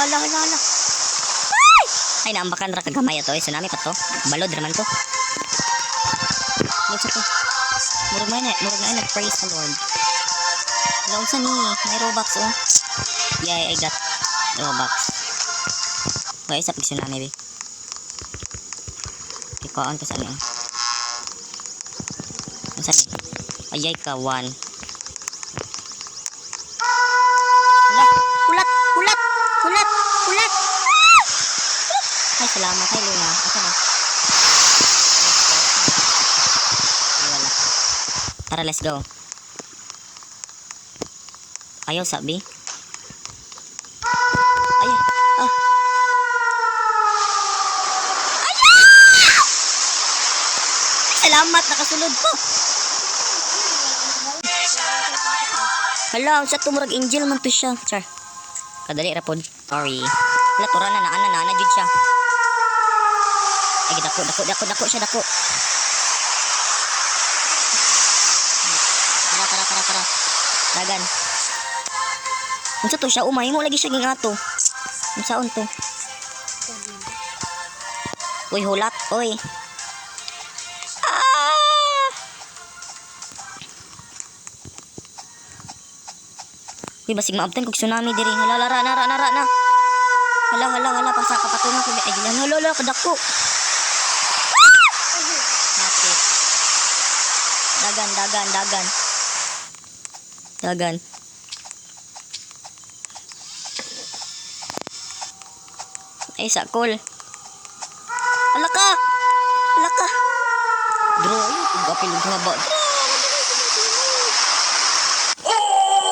Hala, hala, hala. Ay! Ay, naambakan ra kagamay ato. Ay, tsunami pa to. Balod raman to. Ano sa to? Murag na, murag na nag-praise the Lord. Wala, unsa ni? May Robux, oh. Yeah, I got Robux. Okay, sa pag tsunami, be. Ikaon ka sa ano, eh. Unsa ni? Ayay ka, one. Hala, hulat, hulat, hulat, hulat. Ah! Ay, salamat. Ay, Luna. Asa na? Ay, wala. Tara, let's go. Ayaw, sabi. Ay, ah. Ayaw! Ay, salamat. Nakasulod ko. Hala, sa tumurag angel man to siya. Char. Kadali ra pod. Sorry. Hala, tura na, naana, naana, jud siya. Ay, dako, dako, dako, dako siya, dako. Tara, tara, tara, tara. Dagan. Unsa to siya? Umay mo lagi siya ging ato. Unsaon to? Uy, hulat, uy. Ah! Uy, basig maabtan kog tsunami diri. Hala, hala, na, na, na, na. Hala, hala, hala, pasa ka patunga ko. Ay, hala, hala, hala, kadako. Ah! Hapit. Dagan, dagan, dagan. Dagan. Ay, sakol. Hala ka! Hala ka! Draw, ayun. Ug apil ug haba.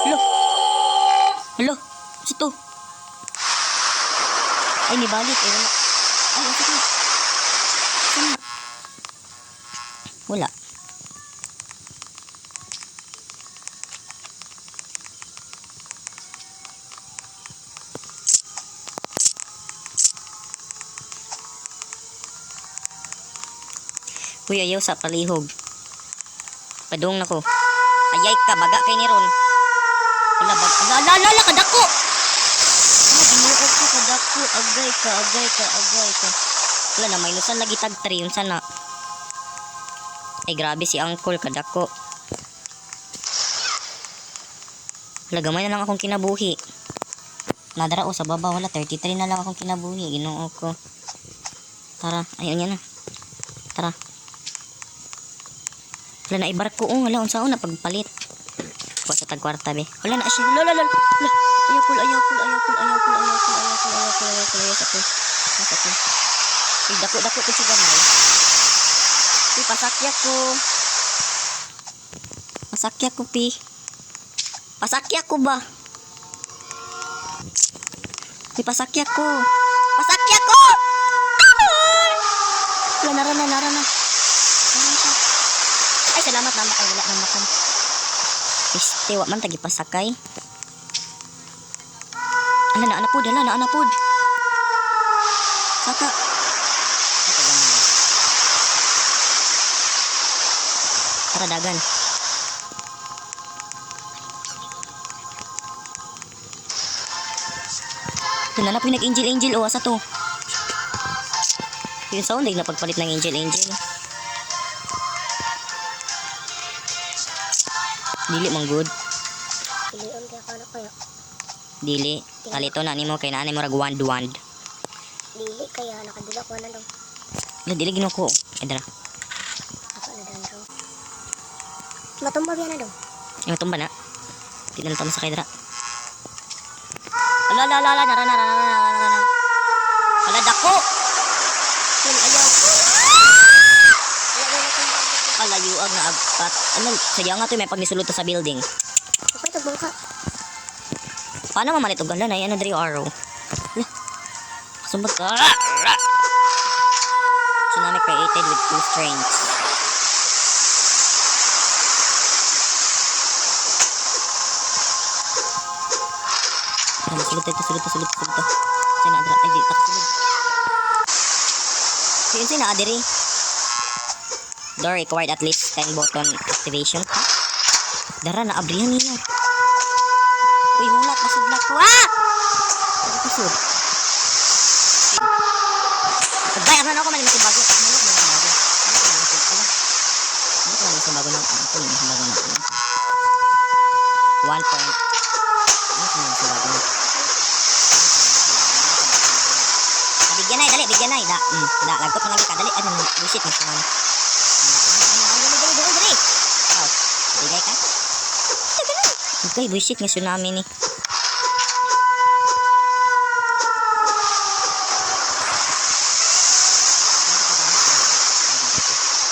Hala! Hala! Sa to? Ay, nibalik. Ay, wala. Ay, asa to? Saan na? Wala. Uy, ayaw sa palihog. Padung na ko. Ayay ka, baga kay ni Ron. Ala, bag, ala, ala, ala, ala, kadako! Ala, Ginoo ko, kadako. Agay ka, agay ka, agay ka. Wala na, minusan lagi tag 3, yun sana. Ay, grabe si Uncle, kadako. Wala, gamay na lang akong kinabuhi. Nadara o sa baba, wala, 33 na lang akong kinabuhi. Ginoo ko. Tara, ayun yan na. Tara. Wala na ibarko, oh, wala, unsa na pagpalit. Kuha sa tagkwarta, be. Wala na siya. Wala, wala, wala. Ayaw ko, ayaw ko, ayaw ko, ayaw ko, ayaw ko, ayaw ko, ayaw ko, ayaw ko, ayaw ko, ayaw ko. Uy, dako, dako ko siya gamay. Uy, pasakya ko. Pasakya ko, pi. Pasakya ko ba? Uy, pasakya ko. Pasakya ko! Ah! Wala, nara na, nara na. Nara na siya. Ay, salamat na. Ay, wala na makan. Piste, wa man tagi pasakay. Ala na, ana pod, ala na, ana pod. Saka. Ay, kagamay. Tara, dagan. Ito na na po yung nag-angel-angel. O, asa to? Yung sound, na pagpalit ng angel-angel. Dili man good. Pilion kaya ka na kaya. Dili. Palito na nimo kay naanay mo rag wand wand. Dili kaya nakadula ko na daw. Ala, dili ginoo ko. Ay, dara. Ako na dan daw. Matumba biya na daw. Ay, matumba na. Di na lang sa dara. Ala, ala, ala, ala, nara, nara, nara, nara, nara. Ala, dako! Kul, ayaw ko. Ala, yuag na agpat. Ano, sadya nga to, may pagnisulod to sa building. Ako ito bangka. Paano mamalit og ala na ano diri arrow? Ala. Sumbat ka. Tsunami created with two strengths. Ala, sulod tayo, sulod, sulod, sulod. Sina adra ay di ta sulod. Yun sina adiri. Door required at least 10 button activation. Ha? Dara na abrihan niya. Uy, hulat, masudlak ko. Ah! Ano kusod? Nga ako man mas bago. Ano ko man bago? Ano ko man mas bago? Ano ko man mas bago na? Ano ko man mas bago na? 1 point. Ano ko man mas bago na? Ah, bigyan na, dali, bigyan na. Da, da, lagkot mo lagi ka, dali. Ano, bullshit, mas naman. Dali, dali, dali, dali. Oh, bigay ka? Okay, bullshit nga tsunami ni.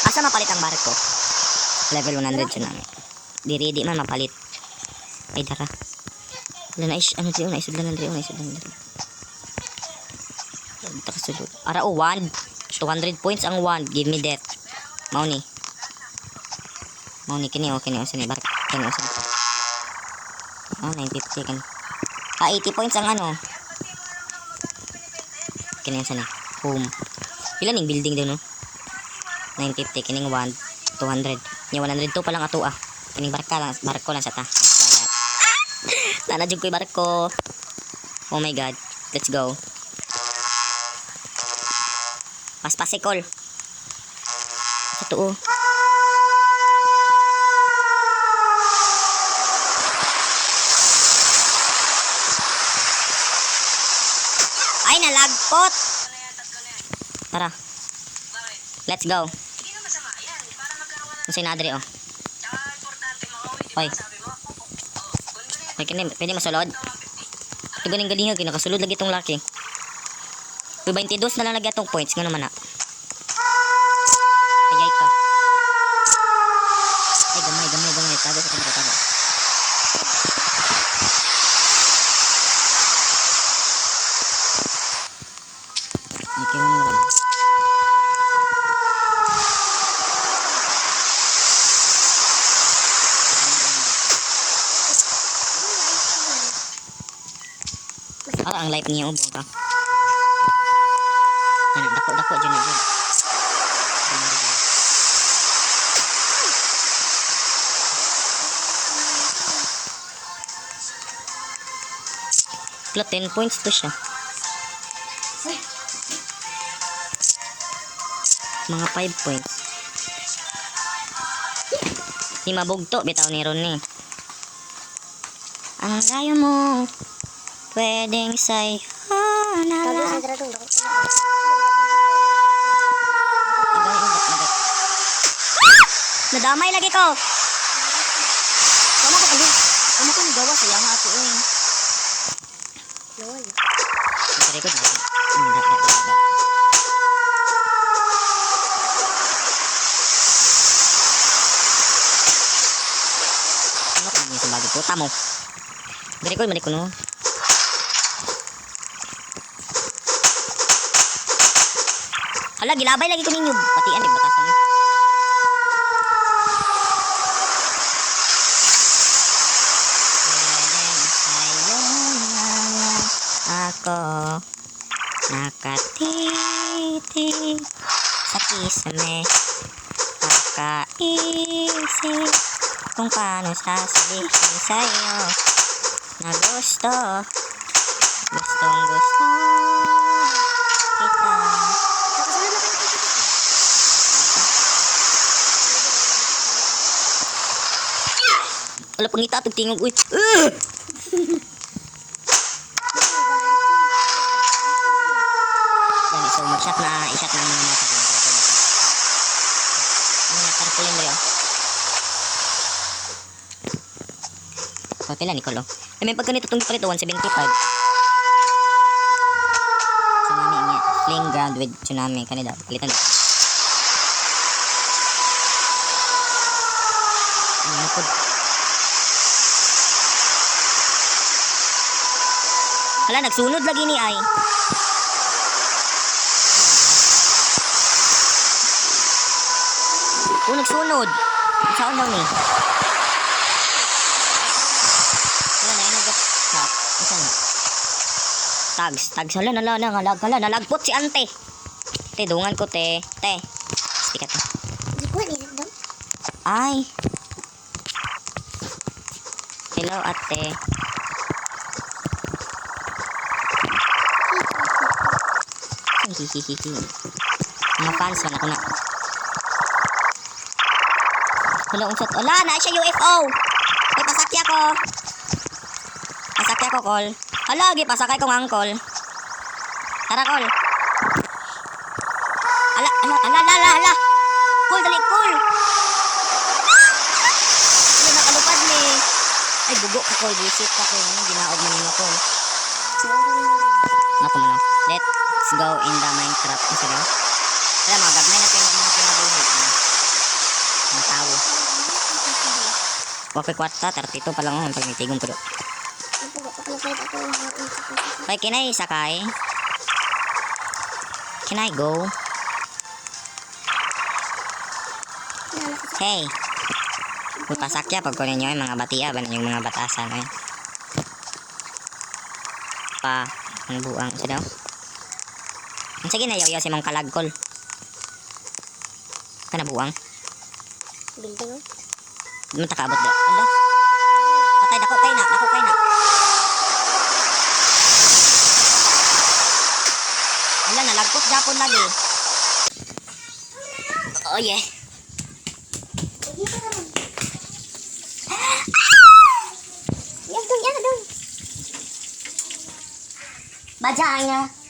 Asa mapalit ang barko? Level 100 tsunami. Diri di man mapalit. Ay dara. Wala na is ano diri na isudlan diri na isudlan diri. Ta kasulod. Ara oh, 1 200 points ang 1. Give me that. Mao ni. Mao ni kini oh kini usa ni barko. Kini usa ni. Ah, 950 kan. Ah, 80 points ang ano. Kini usa ni. Home. Pila ning building dun no? 950 kining 1 200. Nya 102 pa lang ato ah. Kining barka lang, barko lang sa ta. Ah! Nana jud ko'y barko. Oh my God. Let's go. Paspasikol. Sa tuo. Ay, nalagpot. Tara. Let's go. Ang sinadri, oh. Hoy. Hoy, kini, pwede masulod? Ito ganing galinga, kinakasulod lagi itong laki. Uy, 22 na lang lagi atong points. Nga naman na. Ayay ka. Ay, gamay, gamay, gamay. Tago sa tago, tago. Ay, kaya mo wala. Ah, ang light niya, ubong ka. Ano, dako, dako, dyan na, dyan. Wala, 10 points to siya. Mga 5 points. Di mabugto, bitaw ni Ron ni. Ang layo mo, pwedeng sa'yo na Tago lang. sa dara dong. Dako. Agay, agay, agay. Nadamay lagi ko. Tama ko pag Tama ko nagawa sa yanga ato eh. Lol. Sa record natin. Da, da, da, da. Ano ko nang isang bago po? Tamo. Record man ko no. Hala, gilabay lagi ko ninyo. Patian, eh, batasan eh. Pwedeng sa'yo na lang ako nakatitig sa kisame, nakaisip kung paano sasabihin sa'yo na gusto, gustong gusto kita. Nakasunod na kayo kay Wala pangita atong tingog uy. Ugh! Yan, so mag-shot na, i-shot na muna natin. Ano na, tarpaulin rin, oh. So, pila, Nicole, oh. Ay, may pagkanito itong palit, oh, 175. Tsunami niya. Fling ground with tsunami. Kanida, palitan. Ano na po? Hala, nagsunod lagi ni ay. Oh, nagsunod. Saan daw ni? Wala na, inagat. Tap. Isa na. Tags, tags. Hala, nala, nala, hala, nalagpot si ante. Te, dungan ko, te. Te. Stick te. Gikuha ni dong. Ay. Hello, ate. Hihihihi. Mga fans man ako na. Wala, unsat. Wala, na siya UFO. Ay, pasakya ko. Pasakya ko, Kol. Hala, gipasakay ko ng angkol. Tara, Kol. Ala, ala, ala, ala, ala, ala. Kol, dali, Kol. Ala, nakalupad ni. Ay, bugo ka, Kol. Buisit ka, Kol. Ano, ginaog man nimo, Kol. Nako man, oh. Let's go in the Minecraft. Ano sabi? Wala, mga gagmay na kayo mga kinabuhi. Ano? Mga tao. Wakoy kwarta, 32 pa lang oh. Pag nagtigong ko do. Okay, can I sakay? Can I go? Hey. Uy, pasakya pag kunin nyo ay mga batia ba yung mga batasan ay. Pa, ang buang sila. Sige na yaw si mong kalagkol. Kana buang. Building oh. Mo takabot di. Ala. Patay dako kay na, dako kay na. Ala, nalagkot Japon lagi. Oh yeah. Yan dong, yan dong. Bajang.